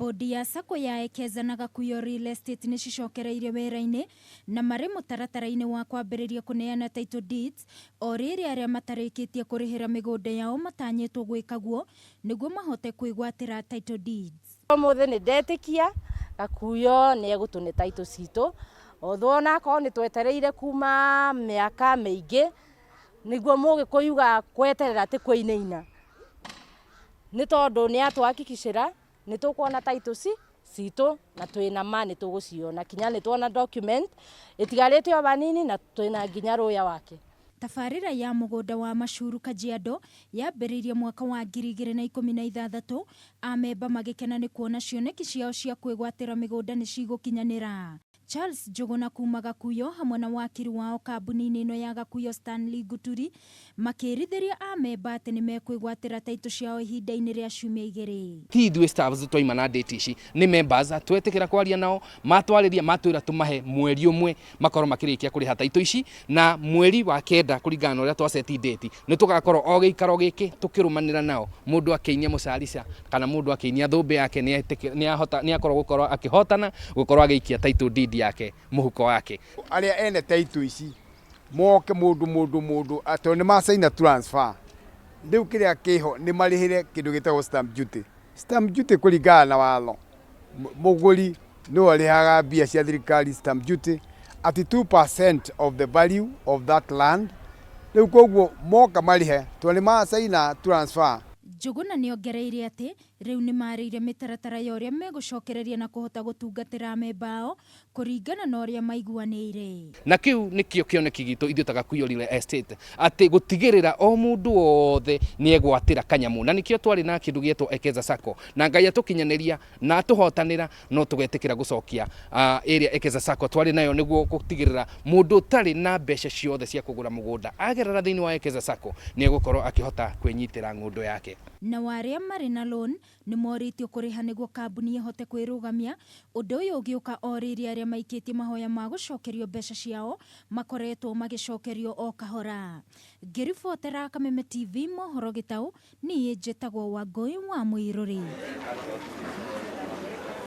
Bodi ya Sacco ya Ekeza na Gakuyo Real Estate nĩ cicokereirie wĩra-inĩ na marĩ mũtaratara-inĩ wa kwambĩrĩria kũneana title deeds o rĩrĩ arĩa matarĩkĩtie kũrĩhĩra mĩgũnda yao matanyĩtwo gwĩka guo nĩguo mahote kwĩgwatĩra title deeds. Ũmũthĩ nĩ ndetĩkia Gakuyo nĩ egũtũne title citũ, although onakorwo nĩ twetereire kuma mĩaka mĩingĩ, nĩguo mũgĩkũyũ ugaga gweterera ti kũinaina, nĩ tondũ nĩ atũhakikicĩra nĩ tũkuona title citũ na twĩna ma nĩ tũgũciona, kinya nĩ tuona document ĩtigarĩte o hanini na twĩna nginya rũya wake. Tabarĩra ya mũgũnda wa Mashuru Kajiado yambĩrĩirie mwaka wa 2016, amemba magĩkena nĩ kuona cioneki ciao cia kwĩgwatĩra mĩgũnda nĩ cigũkinyanĩra. Charles Njũgũna kuma Gakuyo hamwe na wakiri wao kambuni-inĩ ĩno ya Gakuyo Stanley Nguturi makĩrithĩria amemba atĩ nĩ mekwĩgwatĩra taitũ ciao ihinda-inĩ rĩa ciumia igĩrĩ. Ti ithuĩ staffs twaima na date ici, nĩ members twetĩkĩra kwaria nao, matwarĩria matwĩra tũmahe mweri ũmwe makorwo makĩrĩkia kũrĩha taitũ ici, na mweri wa kenda kũringana na ũrĩa twaceti date nĩ tũgakorwo o gĩikaro gĩkĩ tũkĩrũmanĩra nao, mũndũ akĩinia mũcarica kana mũndũ akĩinia thũmbĩ yake nĩ akorwo gũkorwo akĩhotana gũkorwo agĩikia title deed yake mũhuko wake. Arĩa ene title ici moke mũndũ mũndũ mũndũ tondũ nĩ macaina transfer, rĩu kĩrĩa kĩho nĩ marĩhĩre kĩndũ gĩtagwo stamp duty. Stamp duty kũringana na watho, mũgũri nĩwe ũrĩhaga mbia cia thirikari stamp duty at 2% of the value of that land. Rĩu koguo moka marĩhe tondũ nĩ macaina transfer. Njũgũna nĩongereire atĩ rĩu nĩ marĩire mĩtaratara ya ũrĩa megũcokereria na kũhota gũtungatĩra amemba ao kũringana na ũrĩa maiguanĩire. Na kĩu nĩkĩo kĩoneki gitũ ithuĩ ta Gakuyo Real Estate, atĩ gũtigĩrĩra o mũndũ wothe nĩ egwatĩra kanyamũ, na nĩkĩo twarĩ na kĩndũ gĩetwo Ekeza Sacco, na Ngai atũkinyanĩria na atũhotanĩra no tũgetĩkĩra gũcokia ĩrĩa Ekeza Sacco twarĩ nayo, nĩguo gũtigĩrĩra mũndũ ũtarĩ na mbeca ciothe cia kũgũra mũgũnda agerera thĩinĩ wa Ekeza Sacco nĩ egũkorwo akĩhota kwĩnyitĩra ng'ũndũ yake. Nao arĩa marĩ na loan nĩ morĩtio kũrĩha nĩguo kambuni ĩhote kwĩrũgamia, ũndũ ũyũ ũgĩũka o rĩrĩa arĩa maikĩtie mahoya ma gũcokerio mbeca ciao makoretwo magĩcokerio o kahora. Ngĩribotera Kameme TV mohoro gĩtaũ, niĩ njĩtagwo Wangũi wa Mũirũrĩ.